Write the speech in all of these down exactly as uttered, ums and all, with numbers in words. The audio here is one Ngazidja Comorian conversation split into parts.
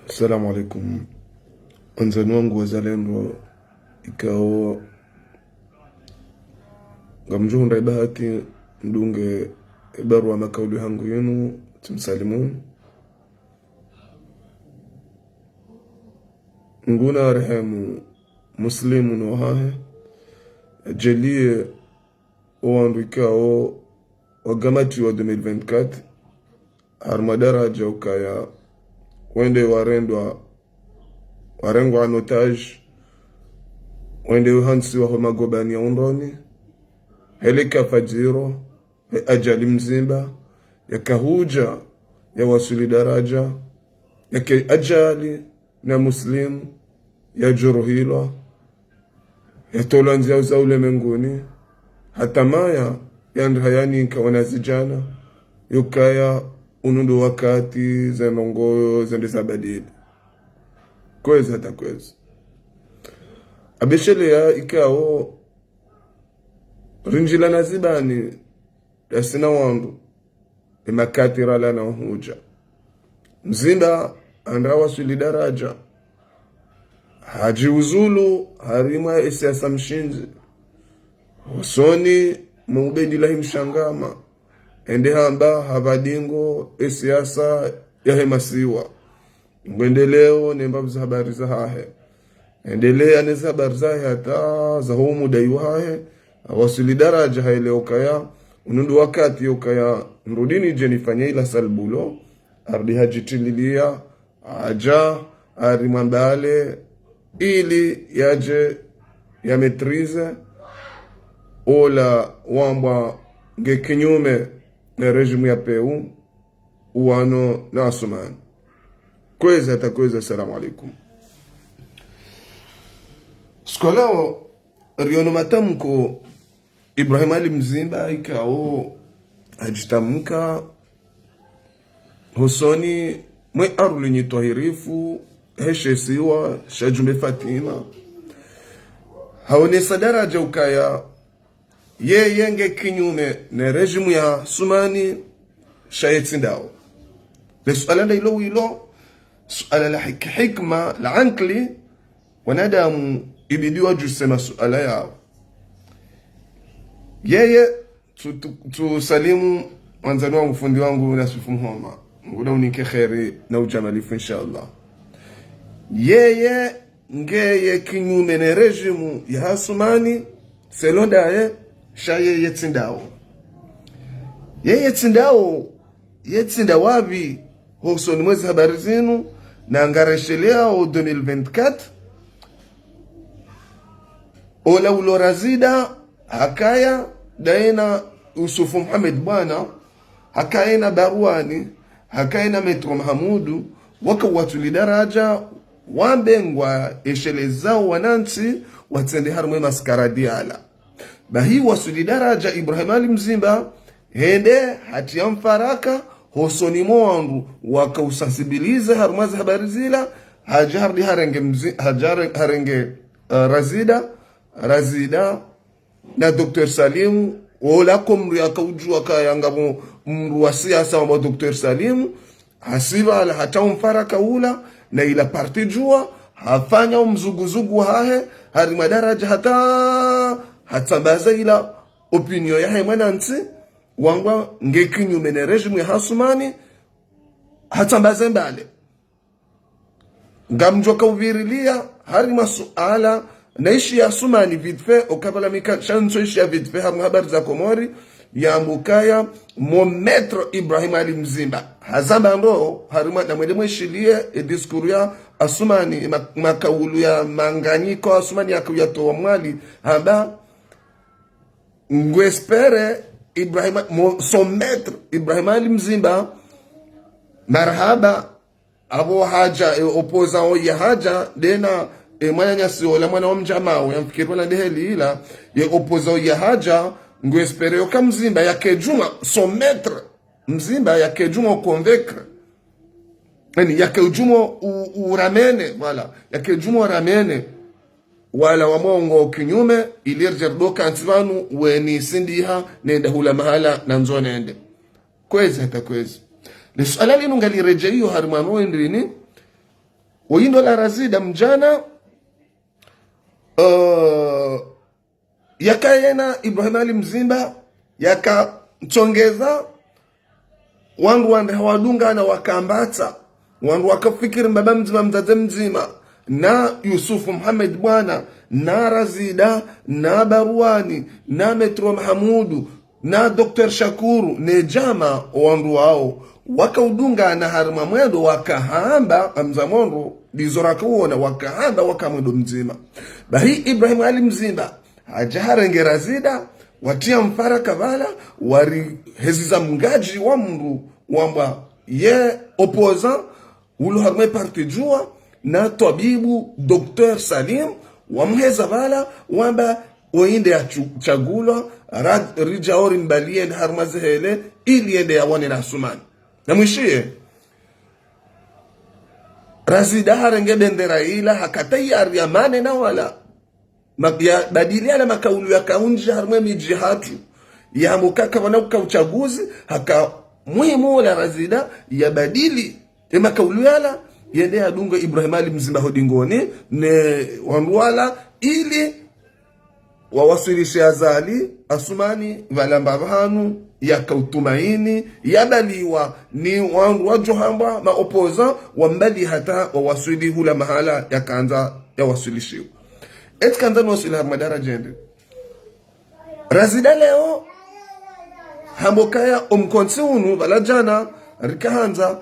Assalamu alaikum. Wandzani wangu wazalendo, ikao ngamdjohundra ibahati mdunge ibarua makaulu hangu yinu, tsimsalimuni. Mngu na rehemu Muslimu no hahe, ajalie owandru ikao wagamatiwa deux mille vingt-quatre, harumwa daraja ukaya wende warendwa, warengwa en otage, wende uhantsiwa ho magobani ya undroni, hele kafa dziro, he ajali mdzima, yaka hudja, yawaswili daraja, yake ajali na Muslimu, yajuruhilwa, yatolwa ndziya za ulemenguni, hata maya yandri hayanika wanazidjana, yukaya unu ndo wakati zendrongoo zende zabadili. Kwezi hata kwezi. Abesheleya ikao rindjila na zibani, yasina wandru, emakati rala na uhudja. Mdzima, andra waswili daraja, hadjiuzulu harumwa esiasa mshindzi, hosoni mwa Ubedilahi Mshangama, ende hamba hapva dingo esiasa yahe masiwa. Ngwendeleo ne mbapvi za habari za hahe. Endeleya ne za habari zahe hata za ho muda iwa hahe, awaswili daraja haelewa ukaya unu ndo wakati ukaya nirudi nidje nifanye ila sale boulot, arudi hadjitililiya, hadja, harumwa mbale, ili yadje ya maîtrise ola wambwa nge kinyume ne régime ya pewu, uwano na Asumani. Kwezi hata kwezi, assalamu alaikum. Siku ya leo, riono matamko Ibrahim Ali Mdzima ikao hadjitamka hosoni mwe aruli nyi twahirifu, heshe isiwa sha Djumbe Fatima. Haonesa daraja ukaya yeye nge kinyume ne régime ya Asumani, sha ye tsi ndawo. Le suala nda ilo wilo, suala la hik-, hikma, la ankili, wanadamu ibidi wadjuse masuala yawo. Yeye, tu, tu, tusalimu wandzani wangu, fundi wangu, Nasifu Mhoma. Mngu na unike kheri na ujamalifu, inshallah. Yeye, ngeye kinyume ne régime ya Asumani, selon ndaye, sha yeye tsi ndawo. Yeye tsi ndawo, ye tsi nda wapvi, hosoni mwe zi habari zinu, na ngaresheleya o deux mille vingt-quatre, ola ulo Razida, hakaya, daye na Yusufu Muhammad Bwana, hakaya na Barwani, hakaya na Maître Mahamudu, waka waswili daraja, wambe ngwa eshelezao wanantsi, watsende harumwa e maskaradi yala. Bahi waswili daraja Ibrahim Ali Mdzima, hende hatriya mfaraka, hosoni mwa wandru, waka usensibiliser harumwa zi habari zila, hadja harudi harenge mzi-, hadja hare-, harenge, eh, Razida, Razida, na Docteur Salimu, wola ko mdru yaka udjuwa kaya ngapvo mdru wa siasa wambwa Docteur Salimu, hasiba ala hata umfaraka ula, na ila parti djuwa, hafanya umzuguzugu hahe, harumwa daraja hata, hatsambaza ila opinion yahe mwanantsi, wangwa nge kinyume ne régime ya Asumani, hatsambaza mbale. Ngamdjoka uvirilia, harumwa suala, na ishi ya Asumani vite fait, okabala mika, sha ntso ishi ya vite fait, harumwa habari za Komori, yamba ukaya, mo Maître Ibrahim Ali Mdzima. Hazamba ndo, harumwa na mwende mwishiliye, e discours ya Asumani, e ma-, makaulu ya manganyiko, Asumani yaka uyatowa Mwali, hamba, ngu espérer Ibrahim, mo, son maître, Ibrahim Ali Mdzima, marahaba, apvo hadja, e opposant oyi hadja, dena, e mwananyasi ola mwana wa mdjamau, yamfikiri wala ndeheli ila, ye opposant oyi hadja, ngu espérer yoka Mdzima, yake djumwa, son maître, Mdzima, yake djumwa convaincre. Yaani, yake djumwa u, u ramener, voilà, yake djumwa ramener. Wala wamwongo kinyume, ili ridje ridokantsi pvanu, weni sindiha, nenda hula mahala, na ndzo nende. Kwezi hata kwezi. Le suala linu ngaliredjeyo harumwa no wendrini, Oyi ndo la Razida mdjana, eh, yaka yena Ibrahim Ali Mzimba, yaka mtsongeza, wandru wandre hawadungana wakambatsa, wandru wakafikiri mbaba mdzima mdzadze mdzima, na Yusufu Muhammad Bwana, na Razida, na Baruani, na Maître Mahamudu, na Docteur Shakuru, ne djama wandru wao, wakaudungana harimwa mwendo wakahamba, amza mondro, ndizo rakauona, wakahamba waka mwendo mdzima. Bahi Ibrahim Ali Mzimba, hadja harenge Razida, watriya mfaraka pvala, wariheziza mngadji wa mndru wambwa ye opposant, ulo harumwa ye parti Juwa, na twabibu Docteur Salim, wamuheza pvala, wamba oyi nde yatsagulwa, ra-, ridja ori mbali yende harumwa zehele, ili yende yawane na Asumani. Na mwishiye, Razida harenge bendera ila, haka tayari yamane na wala. Ma-, yabadili yala makaulu yakaundji harumwa ye midji hatru. Yambo kaka pvana uka utsaguzi, haka muhimu ola Razida, yabadili ye makaulu yala, yende yadunge Ibrahim Ali Mzimba ho dingoni, ne wandru wala, ili wawaswilishe Azali Asumani pvala mbapvi hanu, yakautumaini, yabaliwa ni wandru wadjo hambwa ma opposant, wambali hata wawaswili hula mahala yakandza yawaswilishiwa. Etsi kandza nuwaswili harumwa daraja yende. Razida leo, hambo kaya omkontsi unu, pvala djana, rikahandza,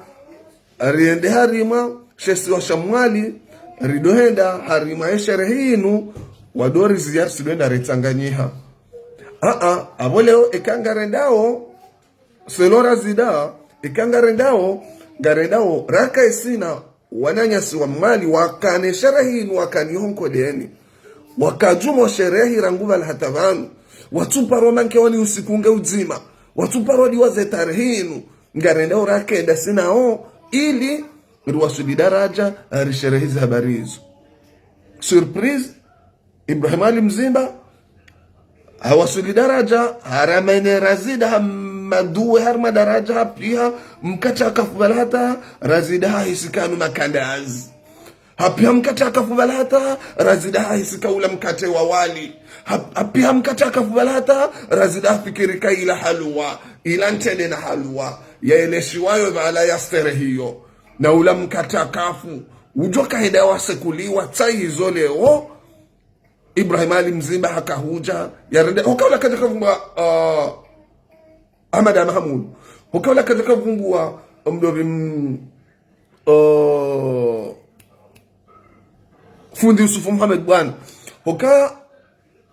riende harimwa she isiwa sha Mwali, ridohenda harimwa ye sherehe inu, wadori ziyari sidohenda ritsanganyiha. Aa, apvo leo eka ngarendao, selon Razida, eka ngarendao, ngarendao, raka isina, wananyasi wa Mwali, wakane sherehe inu, wakane honkodeni. Wakadjumo sherehe rangu pvala hata pvanu. Watsuparwa manke wani usiku nge udzima. Watsuparwa diwaze tarehe inu. Ngarendao raka enda sinao, ili riwaswili daraja, risherehe ze habari izo. Surprise, Ibrahim Ali Mzimba, hawaswili daraja, haramene Razida, hamaduwe harumwa daraja, hapviha mkatre akafu pvala hata, Razida hahisi kanu makandazi. Hapviha mkatre akafu pvala hata, Razida hahisi ka ula mkatre wa wali. Hap-, hapviha mkatre akafu pvala hata, Razida hafikiri ka ila haluwa, ila ntrende na haluwa, yaeleshiwayo pvala yasterehiyo. Na ula mkatre akafu, udjo kahenda wasekuliwa, tsayi izo leo, Ibrahim Ali Mzimba hakahudja, yarende, hoka ula kadja kavumbwa, ah, Ahmada Mahamudu. Hoka ula kadja kavumbwa, mdopvi, mm, oh, fundi Yusufu Muhammad Bwana. Hoka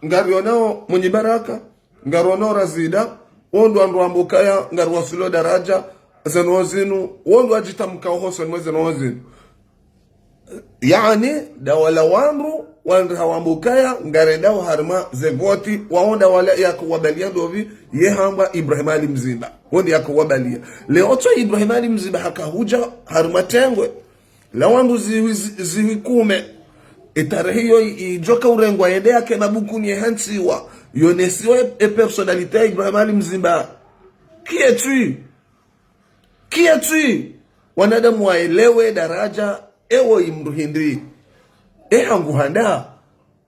ngarionao Mwinyi Baraka, ngarionao Razida, wo ndo wandru wambo kaya, ngariwaswilio daraja, zeno zinu, wo ndo wadjitamkao hosoni mwe zeno zinu. Yaani, nda wala wandru, wandru hawambo kaya, ngarendao harimwa ze voti, wao nda wala yakawabalia ndopvi, ye hambwa Ibrahim Ali Mzimba. Wo nde yakawabalia. Leo tso Ibrahim Ali Mzimba hakahudja harimwa tengwe la wandru zihwi, zi-, zihwi kume. Etarehi iyo i-, idjoka urengwa yende yake mabukuni yehantsiwa, yonesiwa e, e personnalité ya Ibrahim Ali Mzimba. Qui es-tu? Qui es-tu? Wanadamu waelewe daraja, ewo imdru hindri. E hangu handa,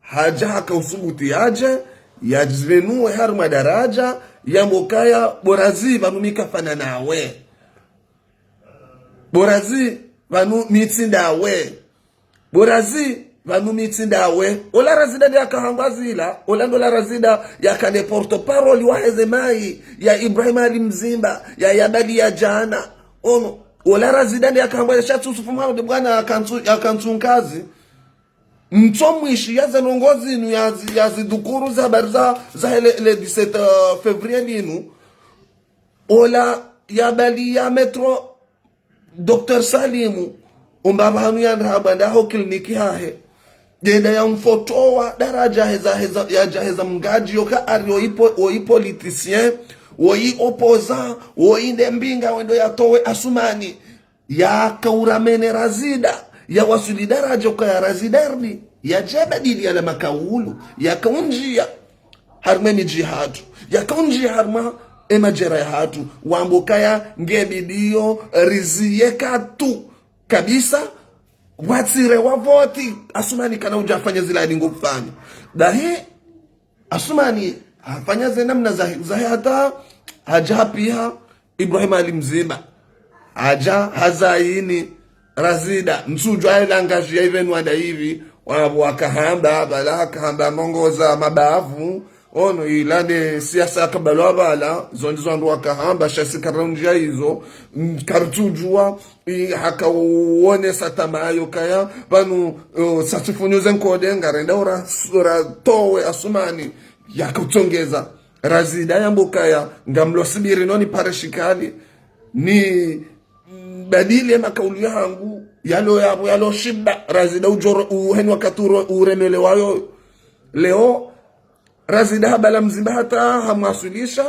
hadja haka usubuti yadje, yadjivenuwe harimwa daraja, yambo kaya, bo Razi, pvanu mi kafana nawe. Bo Razi, pvanu mi tsi ndawe. Bo Razi, pvanu mi tsi ndawe. Ola Razida nde yakahangwa zila, ola ndo la Razida yakane porte-parole waheze mayi, ya Ibrahim Ali Mzimba, ya yabali ya djana. Ono, ola Razida nde yakahangwa ya shatsu Yusufu Muhammad Bwana yakantsu, yakantsu nkazi. Mtso mwishi ya ze ndrongoo zinu ya zi-, ya zidhukuru za habari za, za hele, le dix-sept, euh, février linu. Ola yabali ya Maître Docteur Salimu, omba pvanu yandra hamba ndaho kliniki hahe. Yenda yamfotowa daraja heza, heza, yadja heza mngadji yoka ari woyi po-, woyi politicien, woyi opposant, woyi nde mbinga wendo yatowe Asumani. Yakauramene Razida, yawaswili daraja ukaya Razida rdi, yadjabadili yala makaulu, yakaundjia harimwa emidji yahatru, yakaundjia harimwa emadjera yahatru, wambo kaya ngebidiyo riziye katu kabisa, watsire wavoti, Asumani kana udja afanya zila alingo ufanya. Dahe, Asumani hafanya ze namna za, za hata, hadja hapiha, Ibrahim Ali Mzimba. Hadja, hazaini, Razida, ntsudjwa ela ngazidja ipvenu wanda ipvi, wa, wakahamba, bala hakahamba mongoza mabavu, ono ila nde siasa yakabalwa bala, zo ndizo wandru wakahamba, sha si karundjia izo, mm, karitsudjua, i, haka uonesa tama yo kaya, pvanu, o, sa tsifunyo ze nkode, ngarenda ura, ura towe Asumani, yakatsongeza. Razida yamba ukaya, ngamlosubiri noni pare shikali, ni badili ye makaulu yahangu, yalo yapvo, yalo shiba, Razida udjoro, uheni wakati uro, uremelewa yo. Leo, Razida habala Mzimba hata hamwaswilisha,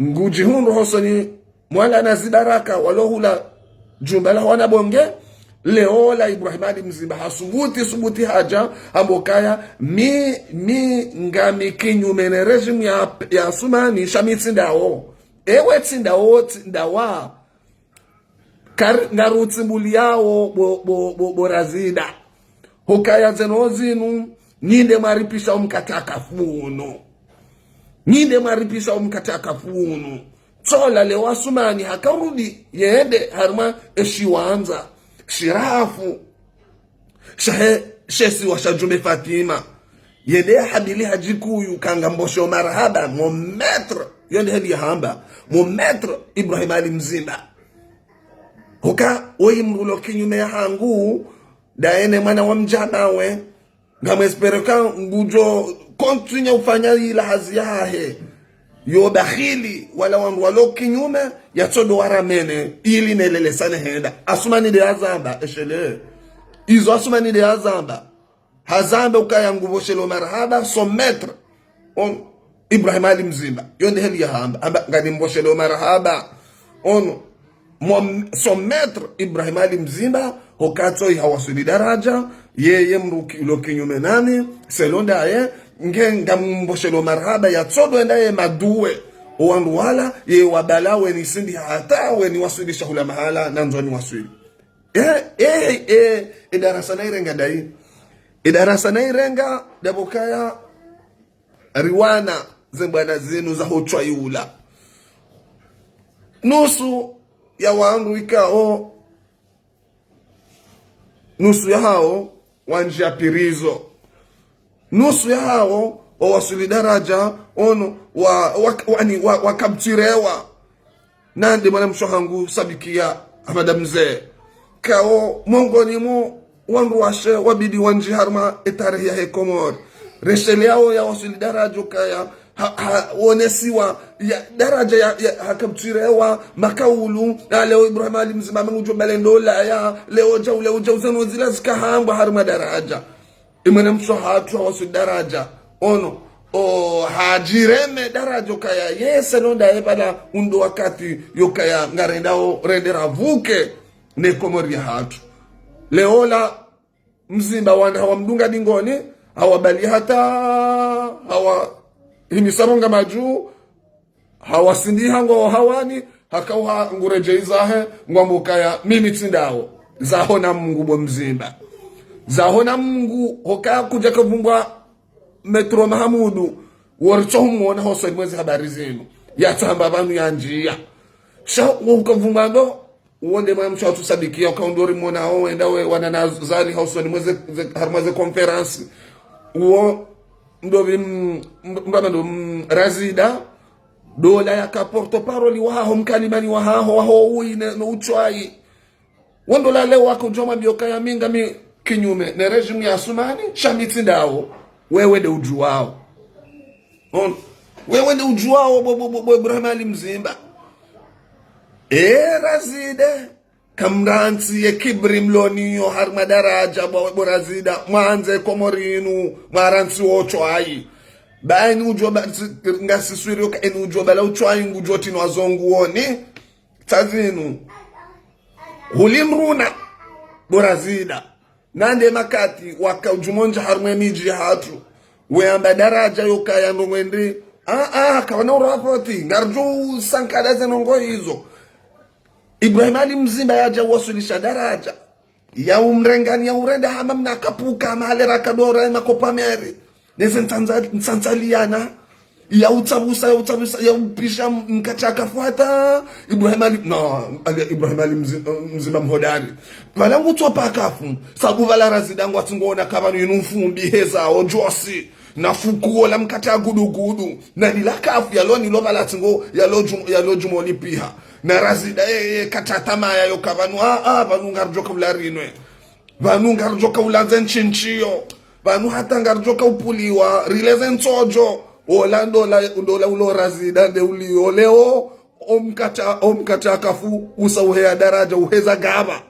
ngudjihundru hosoni mwa la Nazi Baraka, walo hula djumba la wana bonge, leo la Ibrahim Ali Mzimba, hasubuti, subuti hadja, hamba ukaya, mi, mi, ngami kinyume ne régime ya, ya Asumani, sha mi tsi ndawo. Ewe tsi ndawo, tsi ndawa. Kar-, ngarutsimbuliawo bo, bo, bo, bo Razida. Hukaya zeno zinu, nyi nde mwaripvisha omkati akafu unu. Nyi nde mwaripvisha omkati akafu unu. Tsola leo Asumani hakarudi, yende harumwa eshiwandza, shirafu. Shahe, shesiwa sha Djumbe Fatima. Yende habili hadjikuyu kanga mboshe o marahaba, mon maître, yo nde heli yahamba, mon maître Ibrahim Ali Mzimba. Huka, woyi mdru ulo kinyume yahangu, daye ne mwana wa mdjana we, ngamwespere ka ngudjo continuer ufanya ila hazi yahahe. Yo bakhili, wala wandru walo kinyume, yatsodo waramene, ili nelelesane henda. Asumani nde yazamba, eshele. Izo Asumani nde yazamba. Hazamba ukaya ngupvoshelo marahaba, son maître. Ono, Ibrahim Ali Mzimba. Yo nde heli yahamba. Hamba, ngani mpvoshelo marahaba. Ono, Mwa-, son maître Ibrahim Ali Mzimba, hukatso yi hawaswili daradja, yeye mdru ki-, ulo kinyume nami, selon ndaye, nge ngamumboshelo marahaba, yatsodo enda ye maduwe, o wandru wala, ye wabala weni sindi hata weni waswilisha hula mahala, na ndzoni waswili. Eh, eh, eh, e darasa nayirenga ndayi. E darasa nayirenga, ndapvo kaya, riwana ze mbwana zinu za hutswa yula. Nusu ya wandru ikao, nusu yahawo wandjia pirizo. Nusu yahawo wawaswili daradja, ono, wa, wa, wani, wa, wakaptirewa. Nande mwanamshe hangu sabikia Ahmada Mze. Kao mongoni mo wandru washe wabidi wandji harumwa etarehi yahe Komori. Reshele yawo yawaswili daradja ukaya, ha, ha, wonesiwa, ya, daradja ya, ya, hakaptirewa, makaulu, na leo Ibrahim Ali Mzimba ngudjo bale ndola ya, leo djau, leo djau, zanu zila zikahambwa harumwa daradja. Imwana msho hatru hawaswili daradja. Ono, o, hadjireme daradja ukaya, yese nonda yepvala undo wakati yokaya ngarendao rende ravuke ne Komori yahatru. Leo la Mzimba wanda hawamdunga dingoni, hawabali hata, hawahimisa ronga madju, hawasindiha ngo hawani, hakauha nguredjei zahe, ngwambo ukaya mimi tsi ndawo. Zaho na Mungu bo Mzimba. Zaho na Mungu, hoka kudja kavumbwa Maître Mahamudu, woritso humwona hosoni mwezi habari zinu. Yatsamba pvanu yandjia. Sha, wo ukavumbwa ndo, uwo nde mwanamshe watru sabikia, uka undo rimwona, o, wenda we, wana na Azali hosoni mweze, ze, harumwa ze conférence. Uwo, ndo vi, m-, m-, mbaba ndo, m-, Razida, dola yaka porte-parole wahaho, mkalimani wahaho, waho uyi ne, no utswayi. Wo ndo la leo wako udjo mwambia ukaya mi ngami kinyume ne régime ya Asumani, sha mi tsi ndawo, wewe nde udjuwao. Ono, wewe nde udjuwao bo, bo, bo, bo Ibrahim Ali Mzimba. E, Razida, kamrantsi ye kibri mloniyo harumwa daradja bo, bo Razida, mwandze Komori inu, mwarantsi wo utswayi. Ba eni udjo ba, si, ngasiswiri yoka eni udjo bala utswayi ngudjo tinwa zo nguoni. Tsazinu. Huli mdruna. Bo Razida. Nande makati waka udjumondja harumwa emidji yahatru. Weyamba daradja yokaya ndrongoo ndri. Ah, ah, kawana urapoti. Ngardjo usankada ze ndrongoo izo. Ibrahim Ali Mzimba yadja uwaswilisha daradja. Ya umrengani, ya urenda hama mna kapuka, hama hale rakadora, ema kopa meri. Neze ntsanza-, ntsandzaliyana. Ya utsabusa, ya utsabusa, ya upisha m-, mkati ya kafu hata. Ibrahim Ali, no, Ali, Ibrahim Ali Mzi-, Mzimba Mhodari. Pvala ngutso pakafu. Sabu pvala Razida ngwatsi ngona kapvanu inu mfumbi heza, ojosi. Na fukuo la mkati ya gudugudu. Na lila kafu ya lo ni lo pvala tsi ngo, ya lo djum-, ya lo djumolipiha. Na Razida, eh, eh, kata tamaya yo kapvanu, ah, ah, pvanu ngaridjo kaula rinwe. Pvanu ngaridjo kaula ze ntsintsiyo. Pvanu hata ngaridjo kaupuliwa, rile ze ntsodjo. Ola ndola, ndola ulo Razida nde uliyo leo, omkata, omkata kafu, usa uheya daraja, uheza gaba.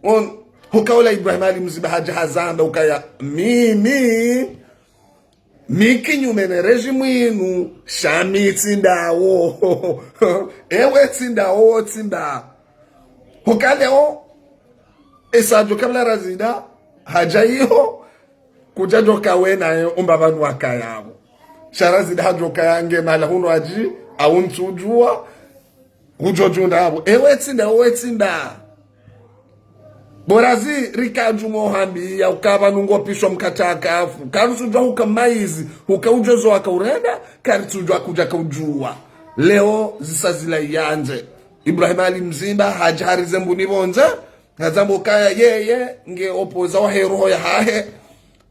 On, hukaula Ibrahim Ali Mzimba hadja hazamba ukaya, mimi, mi kinyume ne régime inu, sha mi tsi ndawo. Ewe tsi ndawo, tsi nda. Hukaleo, esadjo kabla Razida, hadja iyo, kudjadjo kawe naye umba pvanu wakayapvo. Sha Razida hadjo kaya nge mala hunu hadji, au ntsudjuwa, hudjo djunda apvo. Ewe tsi nda, ewe tsi nda. Bo Razi rikadjumo hambiya, ukaya pvanu ngo pisho mkati ya kafu. Karutsudjuwa huka maizi, huka udjozo waka urenda, karitsudjuwa kudja kaudjuwa. Leo zisa zila yandze. Ibrahim Ali Mzimba, hadja harize mbuni pvondze, hazambo ukaya yeye, nge opoza wahe roho yahahe.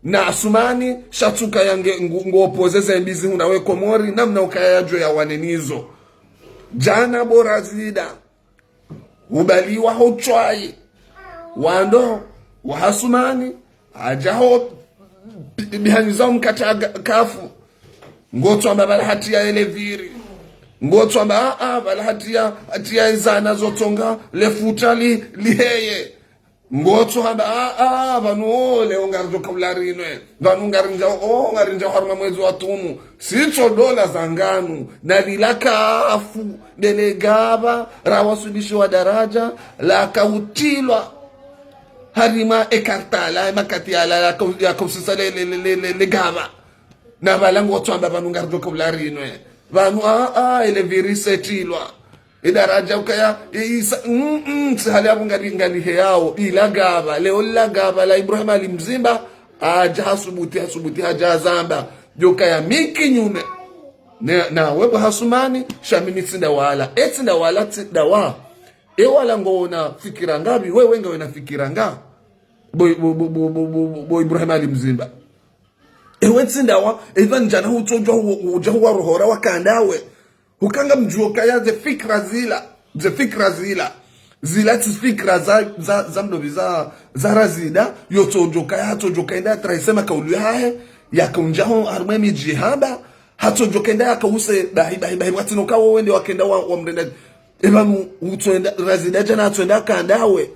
Na Asumani, sha tsi ukaya nge ngu-, ngo opoze ze mbizi huna we Komori, namna ukaya yadjo ya wanenizo. Djana bo Razida. Ubaliwa ho tswayi. Wando, wa Hasumani, hadja ho bi-, bihanyiza omkati ya ga-, kafu. Ngotso amba pvala hatiya eleviri. Ngotso amba, ah, ah, pvala hatiya, hatiya ezana zotsonga, lefuta li, liheye. Ngotso hamba, ah, ah, pvanu, oh, leo ngaridjo kaula rinwe. Pvanu ngarindjao, oh, ngarindjao harumwa mwezi wa tumu. Sitso dola za nganu. Na lila kafu, ndele gaba, rawaswilishiwa daraja, la kautilwa. Harumwa ekartala, emakati yala, la kau-, ya kausisa le, le, le, le, le, le gaba. Na pvala ngotso amba pvanu ngaridjo kaula rinwe. Pvanu, ah, ah, eleviri setilwa. Edaraja ukaya, e isa, mm, mm, tsi hali apvo ngali, ngali heyao, ila gaba, leo la gaba, la Ibrahim Ali Mzimba, hadja hasubuti, hasubuti, hadja hazamba, djo kaya mi kinyume. Ne, na we bo Hasumani, sha mimi tsi nda wala, e tsi nda wala, tsi nda wa. E wala ngona fikira ngapi, wewe ngawena fikira nga. Bo, bo, bo Ibrahim Ali Mzimba. Ewe tsi nda wa, epva ndjana hutsodjuwa hu-, hudja huwarohora wakandawe. Huka ngamdjuo kaya ze fikira zila, ze fikira zila. Zila tsi fikira za, za, za mdru pvi za, za Razida, yotsodjo kaya, hatsodjo kaya enda yatrahise makaulu yahahe, yakaundja ho harumwa emidji hamba, hatsodjo kaya enda yakause, bahi, bahi, bahi, watsino kawo wende wakenda wa, wa mrenda. Epvanu utsoenda, Razida djana atsoenda kandawe.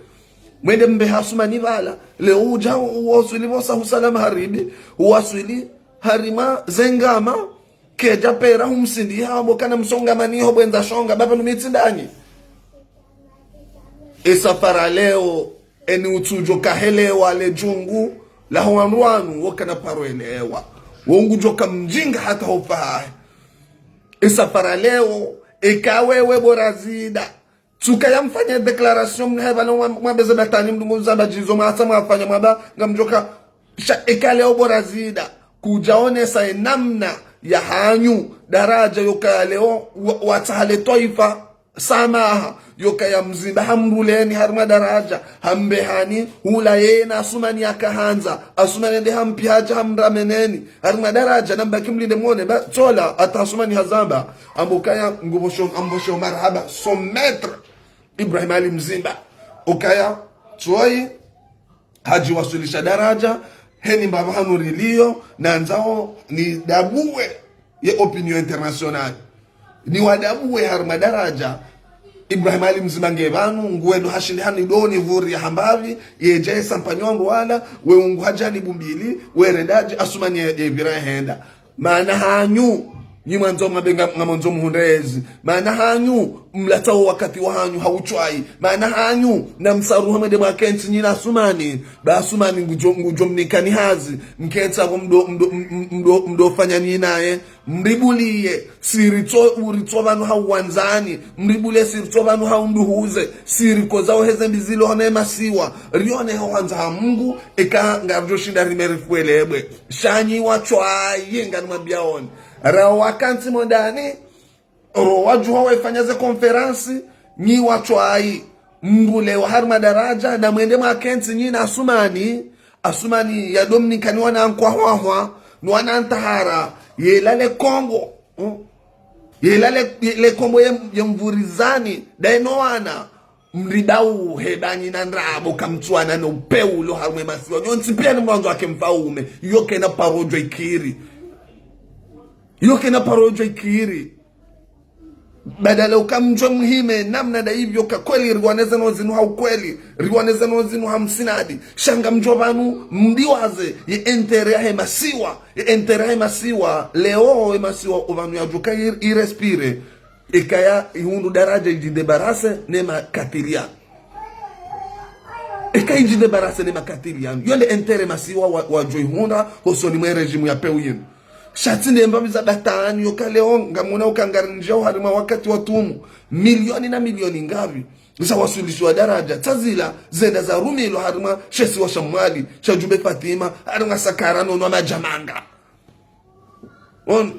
Mwende mbe Hasumani pvala. Leo udja uwaswili pvosa husalama haribi. Uwaswili harumwa zengama. Kedja pera humsindi hapvo kana msonga mani ho bwendza shonga. Baba nu mi tsi ndanyi. Esafara leo, eni utsudjo kahelewa le djungu, laho wandru wanu, wokana paro elewa. Wo ngudjo kamdjinga hata hofa hahe. Esafara leo, eka wewe bo Razida. Tsuka ya mfanya déclaration mna heba no mwa-, mwabeze batani mdungu zamba djizo mwasa mwafanya mwaba ngamdjoka. Sha eka leo bo Razida. Kudjaonesa enamna ya hanyu daraja yoka ya leo wa-, watsaha le twaifa samaha yoka ya Mzimba hamruleni harumwa daraja hambehani hula yena Asumani yakahandza Asumani nde hampi hadja hamrameneni. Harumwa daraja nambaki mlinde mwone ba tsola hata Asumani hazamba. Ambo kaya ngupvosho, ambo sho marahaba, son maître. Ibrahim Ali Mzimba. Ukaya, tsoyi, hadjiwaswilisha daraja, heni mbapvi hanu riliyo, nandzao, nidabuwe ye opinion internationale. Niwadabuwe harumwa daraja, Ibrahim Ali Mzimba nge pvanu, nguwendo hashindi hanidoni pvuri ya hambapvi, yedja yesa mpanyo wandru wala, we ungu hadja ni bumbili, we rendadji, Asumani ye, ye pvira henda. Mana hanyu, Nyi mwandzo mwambe nga, ngamwandzo muhundre ezi. Mana hanyu, mlatsa wo wakati wahanyu ha utswayi. Mana hanyu, namsaruhe mwende mwakentsi nyi na Asumani. Ba Asumani ngudjo, ngudjo mnikani hazi. Mkentsi apvo mdo, mdo, mdo, mdo fanya nyi naye. Mribuliye, si ritso, uritso pvanu ha uwandzani. Mribuliye, si ritso pvanu ha unduhuze. Si rikoza uheze mbi zilo hone masiwa. Rione ho handza ha Mungu, eka ngaridjo shinda rimeri fwelebwe. Sha nyi watswayi, nganimwambiaoni. Rawo wakantsi mondani, ro wadjuha waifanya ze konferansi, nyi watswayi. Mbulewa harumwa daradja, na mwende mwakentsi nyi na Asumani. Asumani ya Dominikani wana nkwahwahwa, no wana ntahara, yela le Kongo. Hmm? Yela le, le Kongo ye, ye mvurizani, dayi no wana. Mridau hebanyi na ndrabo kamtsuwana no upeu ulo harumwa masiwa. Nyontsi piya ni mwandzo wake mfaume. Yo kena paro djo ikiri. Yo kena paro djo ikiri. Badala uka mdjo muhime, namna da ivyo ka kweli riwaneze no zinu ha ukweli. Riwaneze no zinu ha msinadi. Sha ngamdjo pvanu mdiwaze ye intérêt yahe masiwa. Ye intérêt yahe masiwa. Leo ye masiwa upvanu yadjuka ir-, irespire. Ikaya ihundru daradja idjidébarrasse ne makatili yanu. Ikaya idjidébarrasse ne makatili yanu. Yo nde intérêt masiwa wa, wadjo ihundra hosoni mwe régime ya peu yinu. Sha tsi nde mbapvi za batwani yoka leo ngamwona uka ngarindjia uharumwa wakati wa tumu. Milioni na milioni ngapvi. Za waswilishiwa daradja. Tsa zila zenda zarumilwa harumwa she isiwa sha Mwali, sha Djumbe Fatima, harumwa sakara no nwa madjamanga. Ono.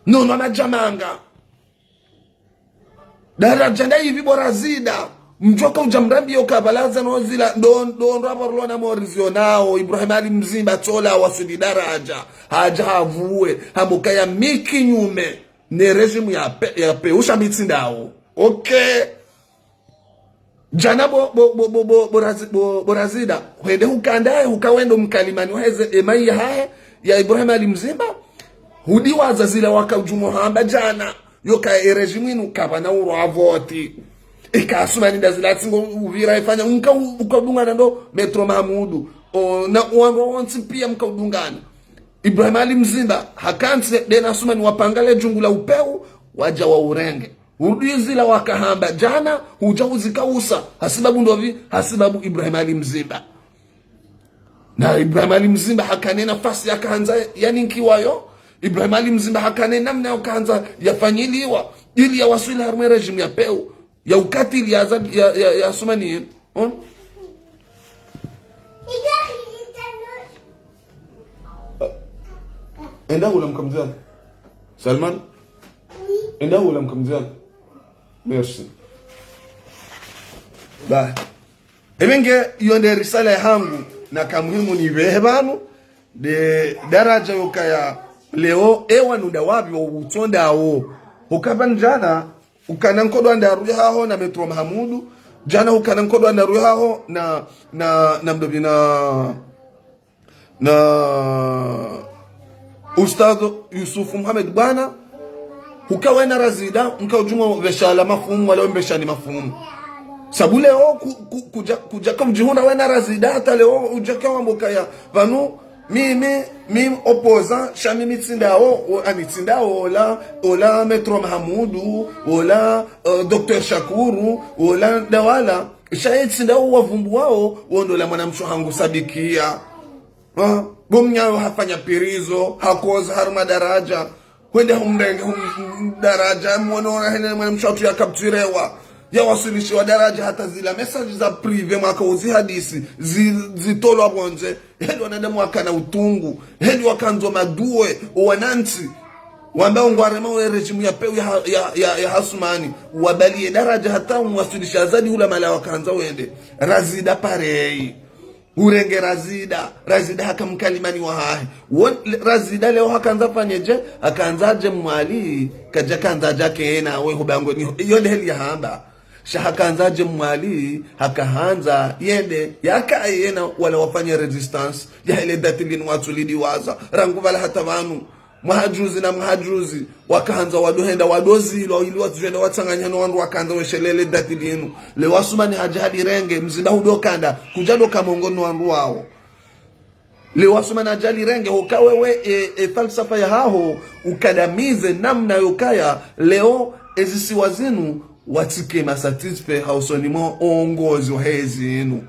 No nwa madjamanga. Daradja nda ipvi bo Razida. Mdjoka udja mrambiye uka pvala zanu zila ndo, ndo, ndo apvo rilo na morizio nao. Ibrahim Ali Mzimba tsola waswili daradja. Hadja havuwe. Hambuka ya mi kinyume ne régime ya peu, ya peu sha mi tsi ndawo. Ok. Djana bo, bo, bo, bo, bo, bo Razi-, bo, bo Razida. Hwende hukandra, huka wendo mkalimani waheze, emayi yahahe, ya Ibrahim Ali Mzimba. Hudiwaza zila waka udjumo hamba djana. Yoka e régime inu kapvana urwa voti. Ika Asumani nda zila tsi ngo upvira ifanya. Nka u-, uka udungana ndo Maître Mahamudu. O, na wandru wontsi piya mka udungana. Ibrahim Ali Mzimba, hakantsi nde na Asumani wapanga le djungu la upeu, wadja wa urenge. Urudi zila wakahamba djana, hudja uzikausa. Hasibabu ndopvi, hasibabu Ibrahim Ali Mzimba. Na Ibrahim Ali Mzimba hakana ye nafasi yakahandza yaninkiwayo. Ibrahim Ali Mzimba hakana ye namna yakahandza yafanyiliwa. Ili yawaswili harumwa e régime ya peu. Ya ukatili ya Azali, ya, ya, ya Asumani. Ono? Enda hula mkamdzana. Salman? Enda hula mkamdzana. Merci. Ba. Ebe nge, iyo nde risala yahangu, na ka muhimu nipvehe pvanu, nde daradja yokaya leo, ewa nunda wapvi wa utsonda wo. Hukapva ndjana, ukana nkodo wa ndraru yahaho na Maître Mahamudu, djana hukana nkodo wa ndraru yahaho na, na, na mdopvi na, na Ustadh Yusuf Mohamed Bwana, huka wena Razida, mka udjumwa pvesha la mafumu, wala wembeshani mafumu. Sabu leo ku, ku, kudja, kudja ka udjihundra wena Razida, hata leo udja ka wamba ukaya, pvanu, mi, mi, mi opposant, sha mi mi tsi ndawo, o, ami tsi ndawo, ola, ola Maître Mahamudu, ola, eh, Docteur Shakuru, ola Dawala, sha ye tsi ndawo wavumbuwawo, wo ndo la mwanamshe hangu sabikiya. Ah, bo mnyayo hafanya pirizo, hakoza harumwa daradja. Hwende humrenge, hum, daradja, mwono ona hene mwanamshe watru ya capturewa. Ya waswilishiwa daradja hata zila message za privé mwaka uzihadisi, zi, zitolwa pvondze. Heli wanadamu wakana utungu. Heli wakandzo maduwe, wanantsi. Wamba ngwarema we régime ya peu ya, ya, ya, ya Asumani. Wabaliye daradja hata umwaswilisha Azali hula mala wakandza wende. Razida pareil. Urenge Razida, Razida haka mkalimani wahahe. Wo, Razida leo hakandza fanye dje, hakandza dje Mwali, kadja kandza dja kena, we hubango ni, iyo nde heli yahamba. Sha hakandza dje Mwali, hakahandza, yende, yaka yena, wala wafanye résistance, ya hele dati linu watsu lidiwaza, rangu pvala hata pvanu. Mwaha juzi na mwaha juzi, wakahandza wado henda wado zilwa, ili watsu djwenda watsanganya no wandru wakandza weshelele dati linu. Leo Asumani hadja halirenge, Mzimba hudo kanda, kudja do ka mongo no wandru wawo. Leo Assoumani adja lirenge hoka wewe, e, e falsafa yahaho, ukadamize namna yokaya, leo ezisiwa zinu, watsike ma satisfait hausoni mwa oongozi wahe ntsi inu.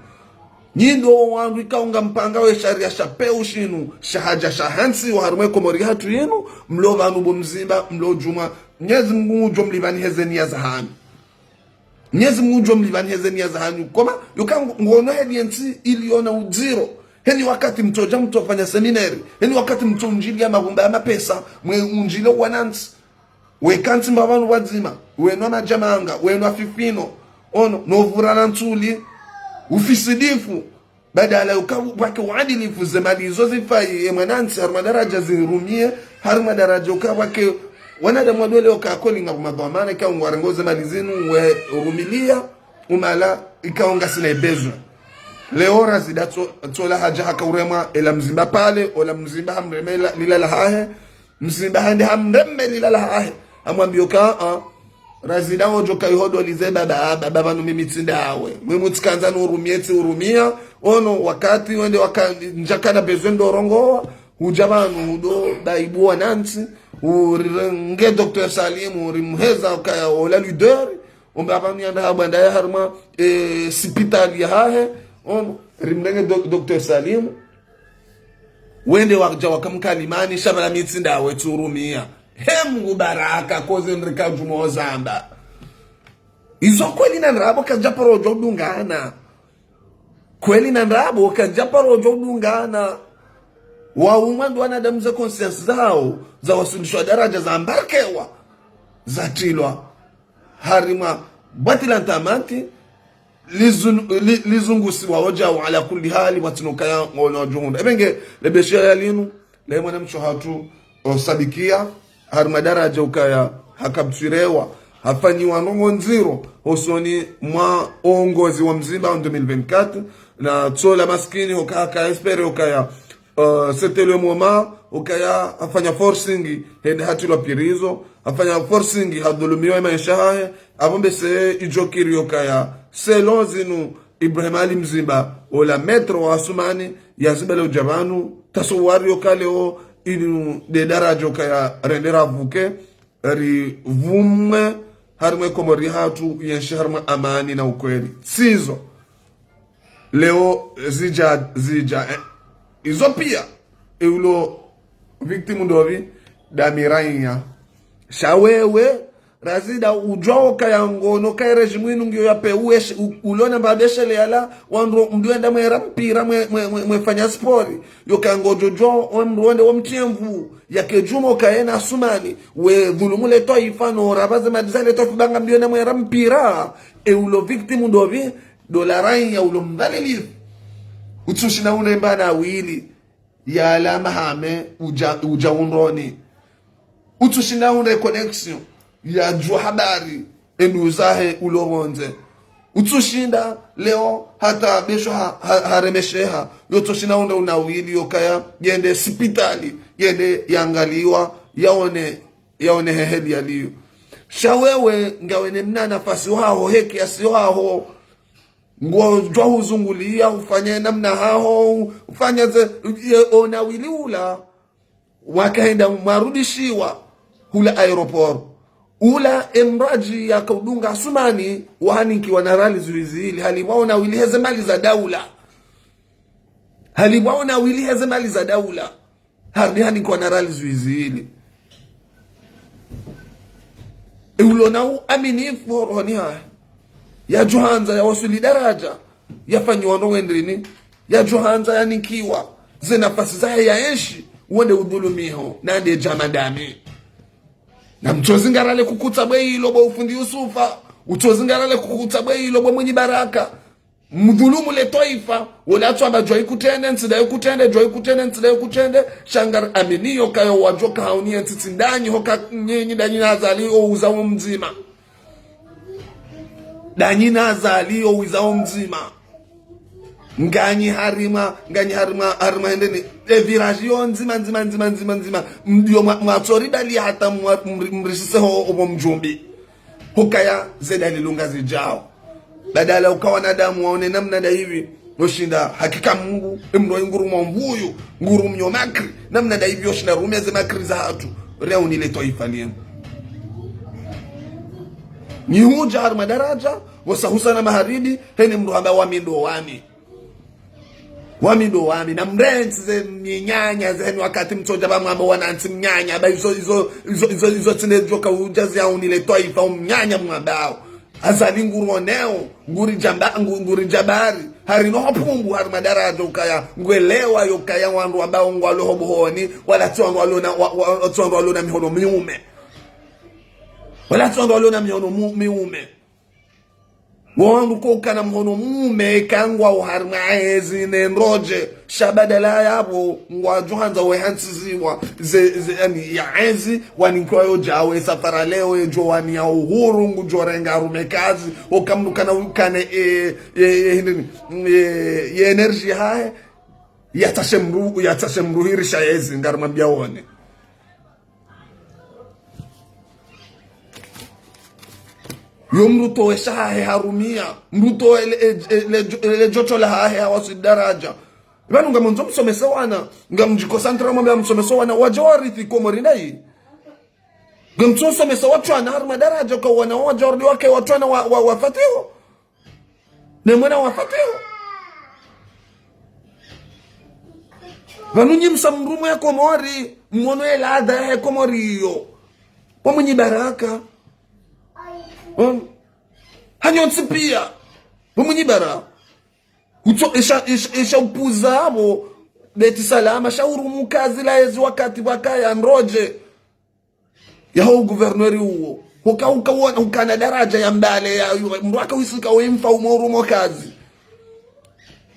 Nyi ndo wandru ikao ngampanga we sharia sha peu shinu, shahadja shahantsiwa harumwa ye Komori yahatru yinu, mlo pvanu bo mzimba, mlo djumwa, Mnyezi Mungu ngudjo mlipvani he ze nia zahanyu. Mnyezi Mungu ngudjo mlipvani he ze nia zahanyu. Koma, yoka ngo-, ngono heli ye ntsi iliona udziro. Heni wakati mtsodja mtsofanya seminari. Heni wakati mtso undjilia mabumba ya mapesa. Mwe undjile wanantsi. Weka ntsi mba pvanu pvwadzima. Wenu wa madjamanga. Wenu wa fifino. Ono, no pvura na ntsuli. Ufisidifu. Badala yoka pvwake uadilifu ze mali izo zifayi, ye mwanantsi, harumwa daradja zirumie, harumwa daradja yoka pvwake, wanadamu wadwele yoka akoli nga pvuma dhwamana, ikao ngwarengo ze mali zinu, we urumilia, umala, ikao ngasina ye besoin. Leo Razida tso-, tsola hadja haka uremwa, ela mzimba pale, ola mzimba hamreme la-, lila lahahe, mzimba hande hamreme lila lahahe. Hamwambia yoka, ah, Razida wodjo ka ihodolize baba, ah, baba pvanu mimi tsi ndawe. Mwe mutsikandza nurumie tsi urumia. Ono wakati wende waka-, ndjakana besoin ndo rongowa. Hudja pvanu hudo daibu wanantsi. Urirenge Docteur Salim, urimheza ukaya ola leader. Omba pvanu yanda habwanda ya harumwa, eh, sipitali yahahe. Ono, rimrenge doc-, Docteur Salim. Wende wadja wakamkalimani, sha pvanu mi tsi ndawe tsi urumia. He Mngu baraka, koze nrika djumo zamba. Izo kweli na ndrabo kandja paro djo dungana. Kweli na ndrabo kandja paro djo dungana. Waumwa ndo wanadamu ze conscience zao, za wasundishwa daradja za mbarkewa, za tilwa. Harumwa bwatila ntamanti, lizun-, li-, lizungusiwa wodjao ala kulli hali, watsino kaya ngono djuhunda. Ebe nge, le beshiya linu, le mwana msho hatru, osabikia, harumwa daradja ukaya, hakaptwirewa, hafanyiwa ndrongo ndziro, hosoni mwa oongozi wa mzimba en deux mille vingt-quatre, na tsola maskini, hoka haka espérer, ukaya, Euh, c'était le moment, ukaya hafanya forcing, hende hatilwa prison, hafanya forcing, hadhulumiwa ye maesha hahe, apvo mbese idjo kiri yokaya, selon zinu Ibrahim Ali Mzimba, ola maître wa Assoumani, yazibale udja pvanu, tasowari yoka leo, inu nde daradja yokaya rende rapvuke, ripvumwe, harumwa ye Komori yahatru, yenshi harumwa amani na ukweli. Sizo. Leo zidja, zidja, eh, izo pia, e ulo victime ndopvi, damirainya. Sha wewe, Razida udjuwa okaya ngono, kaya régime inu ngiyo ya peu eshe, u-, ulona mbapvi eshe le yala, wandru mdru wenda mwera mpira mwe, mwe, mwe, mwefanya sport. Yoka ngodjo djuwa, o mdru wende wo mtsi ye mvu, yake djumwa okaya na Assoumani, we dhulumu le twaifa no, rapvaze mali za le twaifa ba ngamdjo wenda mwera mpira, e ulo victime ndopvi, ndo la rainya ulo mdhalilifu. Utsushinda unde mbana wili, yala mahame, udja, udja undroni. Utsushinda unde connexion, yadjuwa habari, enduzahe ulo pvondze. Utsushinda leo hata besho ha, ha, haremesheha, yotsushinda unde una wili yokaya, yende sipitali, yende yangaliwa, yaone, yaone he heli yaliyo. Sha wewe, ngawe ne mna nafasi waho, he kiasi waho, ngodjuwa huzunguliya, ufanye namna haho, ufanye ze, ye, ona wili ula, wakahenda mwarudishiwa hula aéroport. Ula emradji yakaudunga Assoumani, wahanikiwa na riali zihwi zili, halipvwa ona wili heze mali za daula. Halipvwa ona wili heze mali za daula. Harudi hanikiwa na riali zihwi zili. E ulo na uaminifu ho rohoni hahe. Yadjuhandza yawaswili daradja, yafanyiwa ndrongo ndrini. Yadjuhandza yanikiwa ze nafasi zahe yaenshi, wonde udhulumiho, nande djamadami. Na mtsozi ngarale kukutsa bwe ilo bo ufundi Yusufa, utsozi ngarale kukutsa bwe ilo bo Mwinyi Baraka. Mdhulumu le twaifa, wola tswamba djwa ikutrende, ntsida ikutrende, djwa ikutrende, ntsida ikutrende, sha ngari aminiyo kayo wadjoka hauniye ntsitsi ndanyi hoka nyinyi ndanyi na Azali o uza wo mdzima. Ndanyi na Azali o uza wo mdzima. Nganyi harumwa, nganyi harumwa, harumwa hendeni. E virage yo ndzima, ndzima, ndzima, ndzima, ndzima. Mdiyo mwa, mwatsori bali hata mwa, mri-, mrisise ho, obo mdjumbi. Hukaya ze dalili ngazidjao. Badala uka wanadamu waone namna nda hivi. Noshinda, hakika Mungu, emndru ngurumao mvuyu, ngurumio makri, namna nda ivyo shinda rumeze makri zahatru, riaunile twaifa linu. Nyi hudja harumwa daraja, wosa husana magharibi, hene mndru hamba wami ndo wami. Wami ndo wami, na mrentsi ze minyanya zenu wakati mtsodja ba mwamba wanantsi mnyanya, ba izo, izo, izo, izo, izo tsinde djoka udja ziaunile twaifa, umnyanya mwambao. Azali nguroneo, nguri djamba-, ngu-, nguri djabari. Harino hapvumbu, harumwa daraja ukaya, ngwelewa yokaya wandru wambao ngwalo hobuhoni, wala tsi wandru walona, wa, wa, tsi wandru walona mihono miume. Wala tsi wandru walona mihono mu-, miume. Wo wandru kokana mhono mume kangwao harumwa ezi ne ndrodje. Sha badala yapvo, ngwadjo handza wehantsiziwa ze, ze, yani, ya ezi, wanikiwa yo djawe, safara leo, yedjo wani ya uhuru, ngudjo renga harumwa ekazi, oka mndru kana, kana, e, e, e, hindrini, e, ye energy hahe, yatsashe mndru, yatsashe mndru hirisha ezi, ngarimwambia wone. Yo mndru towe sha hahe harumia, mndru towe le, e, e, le, le djoto la hahe hawaswili daraja. Pvanu ngamwandzo msomese wana, ngamdjikosantra mwambe msomese wana, wadja warithi Komori ndayi. Ngamtso msomese watwana harumwa daraja kwa wana wadja warudi wake watwana wa, wa, wa Fatiho. Ne mwana wa Fatiho. Pvanu nyi msa mrumo ya Komori, mwono ye ladha ya Komori iyo. Bo Mwinyi Baraka. Hmm? Hanyu ntsi pia. Bo Mwinyi Baraka. Utso, isha, isha, isha upuza abo. Beti Salama, sha urumu kazi la ezi wakati wakaya ndrodje. Yaho gouverneur uwo. Huka, huka wona, hukana daraja ya mbale ya, ya, mndru aka wisika we mfaume urumo kazi.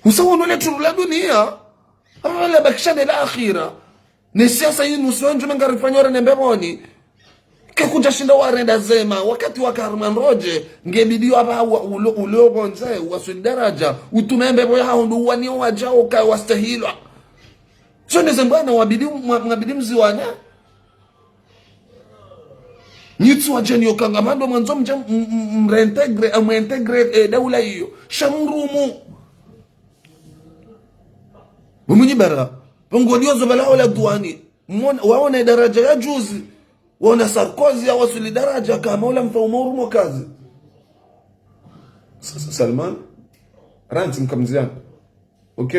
Usa wono le turu la dunia. Ah, la bakisha ne la akhira. Ne siasa yinu si wendji menga rifanyore ne mbepvoni. Ke kudja shinda warenda zema, wakati waka harumwa ndrodje, ngebidi wapva wa, ulo, ulo pvondze, waswili daraja, utume mbepvo ya hao ndo wani wadjao ka wastahilwa. So ne zembwana wabidi, mwa, mwabidi mziwane. Nyi tsi wadjeni yokanga mando mwandzo mdje m-, m-, m-, mreintegre, eh, mwintegre, eh, daula iyo. Sha mrumu. Bo Mwinyi Baraka. Pvongo liozo pvala ola duani. Mwona, waona daraja ya juzi. Waona Sarkozy yawaswili daraja kama ula mfaume urumo kazi. Sa-, sa-, Salman. Rantsi mkamziana. Ok?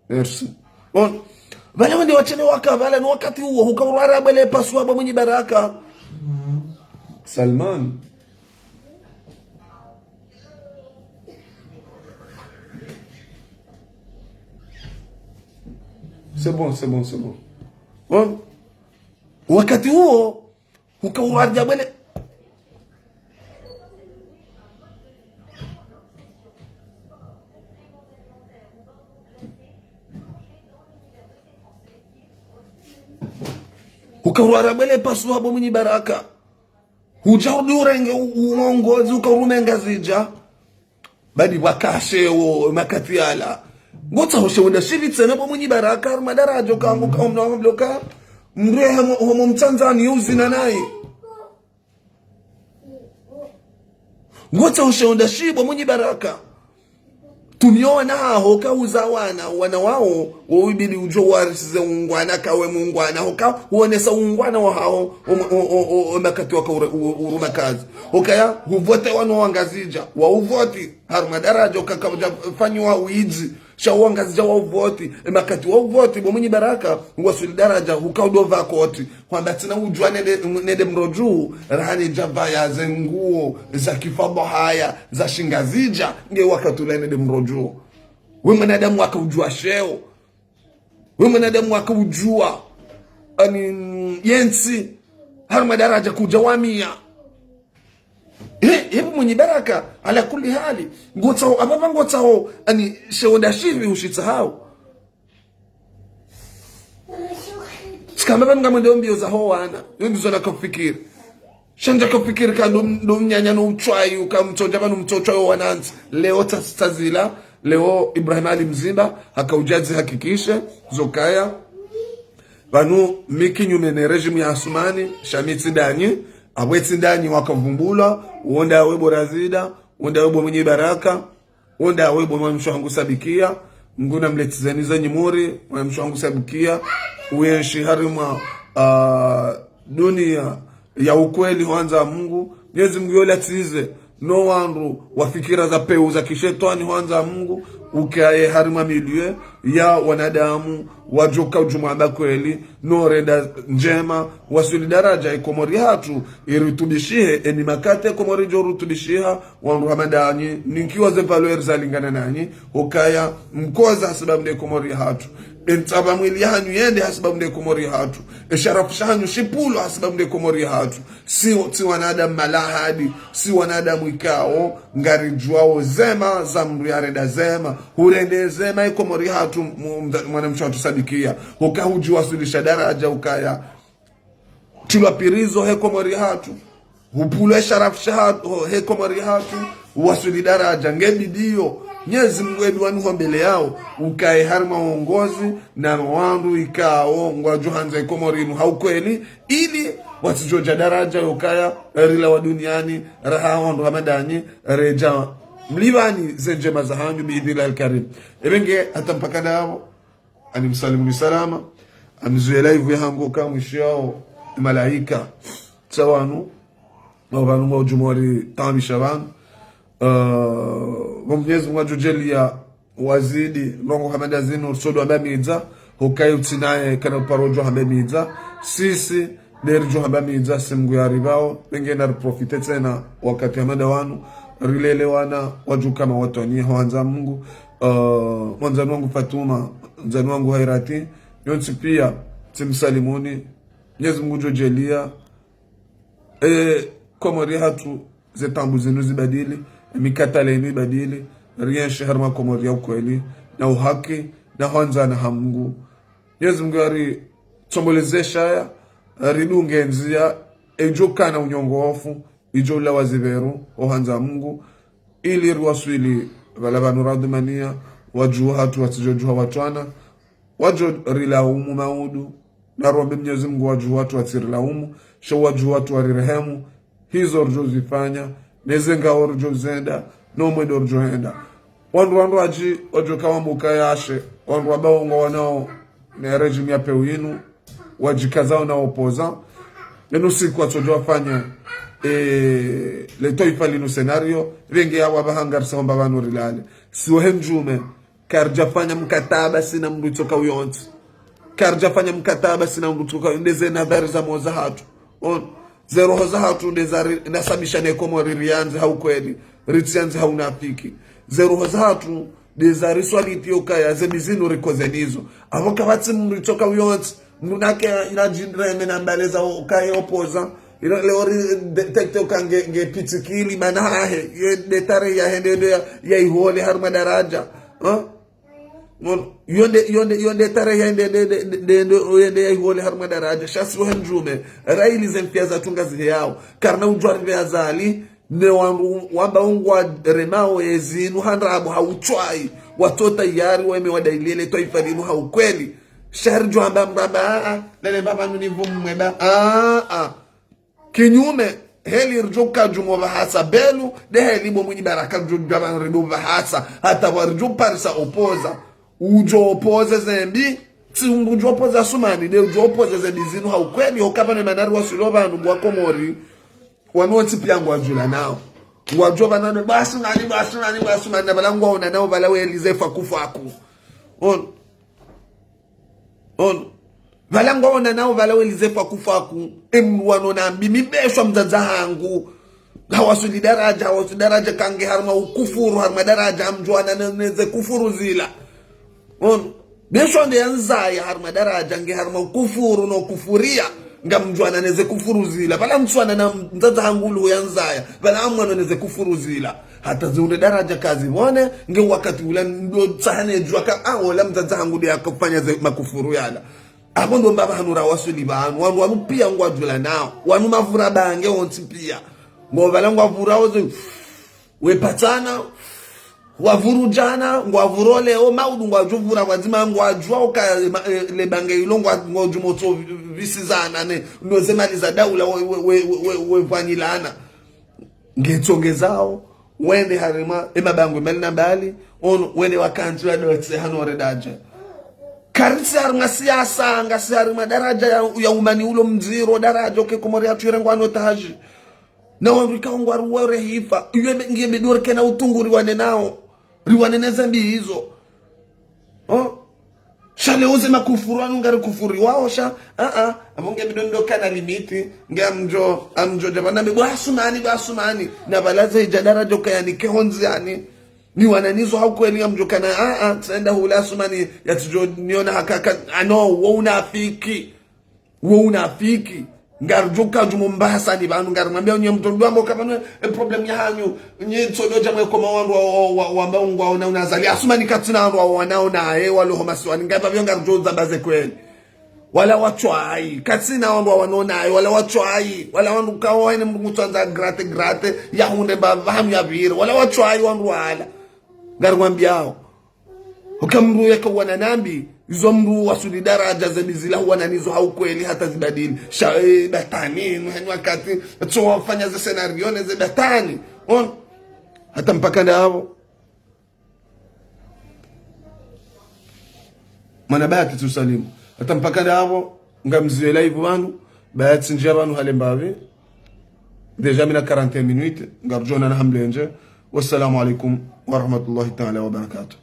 Merci. Bon. Pvala wende watsene waka pvala no wakati uwo, huka urwara bwele paswa bo Mwinyi Baraka. Salman. C'est bon, c'est bon, c'est bon. Bon. Wakati uwo, huka urwara bwele. Huka urwara bwele paswa bo Mwinyi Baraka. Hudja hudi urenge u-, uongozi huka urume Ngazidja. Badi wakashe wo makati yala. Ngotsaho she wenda shipvi tsena bo Mwinyi Baraka, harumwa daraja kangu ka umna wa mloka. Mndru ya homo, homo mtsandzani yo uzina nayi. Ngotsaho she wenda shipvi bo Mwinyi Baraka. Tumio wana haho ka uza wana, wana wao, wo ibidi udjo warisize ungwana kawe mungwana, hoka uonesa ungwana wa haho, o, o, o, o, o makati waka ure-, u-, uruma kazi. Hokaya, huvote wanu wa Ngazidja, wa uvoti, harumwa daraja, hoka kaudja fanyiwa widzi, sha wa Ngazidja wa uvoti, e makati wa uvoti, bo Mwinyi Baraka, waswili daraja, huka udova koti. Hwamba tsina udjua nende, nende mrodju, rahani djapvaya ze nguo, za kifadhwahaya, za shingazidja, nge wakati ula nende mrodju. We mwanadamu waka udjua sheo. We mwanadamu waka udjua. Ani, mm, yentsi, harumwa daraja kudja wamia. He, he bo Mwinyi Baraka, ala kulli hali. Ngotsaho, apvapva ngotsaho, ani, she wenda shipvi ushitsahao. Tsikamba pvanu ngamwende ombio zaho wana. Yo ndizo nakafikiri. Sha ndjakafikiri ka ndo, ndo mnyanya no utswayi, uka mtsodja pvanu mtsotswayi wo wanantsi. Leo tsa-, tsazila, leo Ibrahim Ali Mzimba, haka udja dzi hakikishe, zokaya. Pvanu mi kinyume ne régime ya Asumani, sha mi tsi ndanyi, apvo tsi ndanyi wakavumbulwa, wonda we bo Razida, wonda we bo Mwinyi Baraka. Wonda we bo mwanamshe wangu Sabikia, Mngu namletsizeni ze nyumuri, mwanamshe wangu Sabikia, uyenshi harimwa, ah, dunia ya ukweli hwandza Mngu. Mwenyezi Mngu yolatsize no wandru wa fikira za pewu za kishetwani hwandza Mngu, ukaye harimwa milieu ya wanadamu wadjoka udjumwamba kweli, no renda ndjema, waswili daraja ye Komori hatru irutubishihe, eni makati ye Komori djo rutubishiha, wandru hama ndanyi, ninkiwa ze valeur zalingana nanyi, hukaya mkoza hasibabu nde Komori hatru. Entsaba mwili yahanyu yende hasibabu nde Komori hatru. Esharafu shahanyu shipvulo hasibabu nde Komori hatru. Si, si wanadamu malahadi, si wanadamu ikao, ngaridjuwao zema za mndru yarenda zema. Hurende zema ye Komori hatru, mu-, mda-, mwanamshe hatru Sabikia. Huka hudjiwaswilisha daraja ukaya. Trilwa pirizo he Komori hatru. Hupvulwa esharafu shahatru, he Komori hatru. Waswili daraja, nge bidiyo. Mwenyezi Mngu edu wanu ho mbele yao. Ukaye harimwa wongozi, na wandru ikao, ngwadjo handza ye Komori inu ha ukweli. Ili, watsidjodja daraja yokaya, rilawa duniani, raha wandru hama ndanyi, redja mlipvani ze ndjema zahanyu, bi idhnillahil karim. Ebe nge, hata mpaka ndapvo. Ani msalimu ni salama. Amzuye live yahangu ka mwishiao malaika. Tsa wanu. Wa pvanu mwa udjumwa ri taamisha pvanu. Eh, wa Mwenyezi Mngu adjodjaliya wazidi, ndrongo hama ndazinu, sodo hamba midza, hukayi utsinaye kana uparo djo hamba midza. Sisi, nde ridjo hamba midza, si Mngu yaripvao, pvenge nariprofite tsena wakati hama ndawanu, rilele wana, wadjuka ma watwani, hwandza Mngu, eh, mwandzani wangu Fatuma, mwandzani wangu Hairati, nyontsi piya, tsimsalimuni, Mwenyezi Mngu djodjaliya, e, Komori hatru, ze taabu zinu zibadili, e mikatala inu ibadili, rienshi harimwa Komori ya ukweli, na uhaki, na hwandzana ha Mngu. Mwenyezi Mngu yaritsomboleze shaya, ridunge ndziya, edjokana unyongofu, idjo ulawa zipveru, ohandza Mngu, ili riwaswili pvala pvanu radhumaniya, wadjuhu hatru watsidjodjuha watwana, wadjorilaumu maudu, narombe Mwenyezi Mngu wadjuhu hatru watsirilaumu, sha wadjuhu hatru warirehemu, hizo ridjozifanya, neze ngao ridjozenda, no mwendo ridjohenda. Wandru, wandru wadji, wadjoka wambuka yashe, wandru wamba wongo wanao, ne régime ya pewu inu, wadjikazao na opposant, enu siku watsodjo wafanya, eh, le twaifa linu scénario, pvenge yawa pvaha ngarisa homba pvanu rilale. Si wahe ndjume, karidjafanya mkataba sina mndru itsoka uyontsi. Karidjafanya mkataba sina mndru itsoka uyontsi. Nde ze nadhari za moyo zahatru. On. Ze roho zahatru nde zari-, nasabisha ne Komori riyandze ha ukweli. Ritsiandze ha unafiki. Ze roho zahatru nde zariswaliti yokaya ze mbi zinu rikoze nizo. Apvo kapvatsi mndru itsoka uyontsi. Mndru nake ila djindreme na mbale za okaya opposant. Ila leo ri de-, détecté oka nge, nge pitsikili mana hahe. Ye nde tarehi yahe nde, nde ya, ya ihole harimwa daraja. Ha? Ngono, yo nde, yo nde, yo nde tarehi yahe nde, nde, nde, nde, nde, yo nde ya ihole harimwa daraja. Sha si wahe ndjume. Raili ze mfiya zatru ngazihe yao. Karina udjuwa rive Azali. Ne wandru wamba ungwa remao ye zinu ha ndrabo ha utswayi. Watso tayari weme wadailele twaifa linu ha ukweli. Sha ridjo hamba mramba, ah, ah. Lele mbaba nuni vumwe ba. Ah, ah. Kinyume, heli ridjo kadjumo pvahasa belu, nde heli bo mwinyi baraka ridjo djaba rido pvahasa, hata pvwa ridjo parisa opposant. Udjo opposer ze mbi, tsi mndru udjo opposer Asumani, nde udjo opposer ze mbi zinu ha ukweli, hoka pvanu mana riwaswili pvanu ngwa Komori, wanu wontsi piya ngwadjulanao. Ngwadjo pvanu ne, basi nani, basi nani, basi nani, na pvala ngwaonanao, pvala weli ze faku faku. On. On. Pvala ngwaonanao pvala weli ze faku faku. Emndru wanona mbi mi beshwa mdzadze hangu. Hawaswili daraja, hawaswili daraja kange harimwa ukufuru, harimwa daraja ngamdjuwana ne, ne ze kufuru zila. On. Beshwa nde yandzaya harimwa daraja nge harimwa ukufuru no kufuria. Ngamdjuwana ne ze kufuru zila. Pvala mtsuwana na mdzadze hangu ulu yandzaya. Pvala amwana ne ze kufuru zila. Hata ziunde daraja kazipvone, nge wakati ula ndo tsahane djuwa ka, ah, ola mdzadze hangu nde yakofanya ze makufuru yala. Apvo ndo mbaba hanu rawaswili pvanu, wanu, wanu piya ngwadjulanao, wanu mavura bange wontsi piya. Ngo pvala ngwavurao ze, wepatsana, wavuru djana, ngwavuro leo, maudu ngwadjuvura, ngwadzima ngwadjuwa oka, ma, eh, le bange ilo ngwa, ngwadjumotso visizana ne, no ze mali za daula we, we, we pvanyilana. Ngetsongezao, wende harimwa emabangwe mbali na mbali, ono wende wakantsi wadotse hanu ore daja. Karitsi harimwa siasa, ngasi harimwa daraja ya, ya umani ulo mdziro, daraja uke Komori yatsu irengwa no taji. Na wandru ikao ngwaruwo rehifa, iyo ebe, ngiyo ebe dore kena utungu riwane nao, riwane ne zambi izo. Oh? Sha leo ze makufuru anu ngari kufuri wao sha, ah, ah, abo nge bidondo kana limiti, nge amjo, amjo jaba na mbe, bwa Asumani, bwa Asumani, na balaze ija daraja uka yani ke honzi yani, ni wananizo hau kweli amjo kana, ah, ah, tsenda hula Asumani, yatsujo niona hakaka, ah, no, wo unafiki. Wo unafiki. Ngarijo ka jumo mbahasani pvanu, ngarimwambia unye mtondo wambo kapvanu, e problème ya hanyu, nye tsodo jamwe koma wandru wa, wa, wa, wamba ungwa ona unazali. Asumani katsina wandru wa, wanaona, e, walo ho masiwani, ngapvo pvio ngarijo zamba ze kweli. Wala watswayi, katsina wandru wa wanaona, e, wala watswayi, wala wandru kawo ene mndru mutsu andza grate, grate, ya hunde ba, pvanu ya pvire, wala watswayi wandru wala. Ngarimwambiao. Uka mndru yaka wana nambi, izo mndru wasuli daraja ze bizila huwana nizo ha ukweli hata zibadili. Sha, eh, batani, inu heni wakati, tso wafanya ze scénario ne ze batani. On? Hata mpaka ndapvo. Mwana bahati tsusalimu. Hata mpaka ndapvo, ngamziwe live pvanu, bahati ndjia pvanu hale mbapvi. Déjà mina quarante et un minutes, ngarijo onana ha mlendje. Wassalamu alaikum warahmatullahi taala wabarakatuh.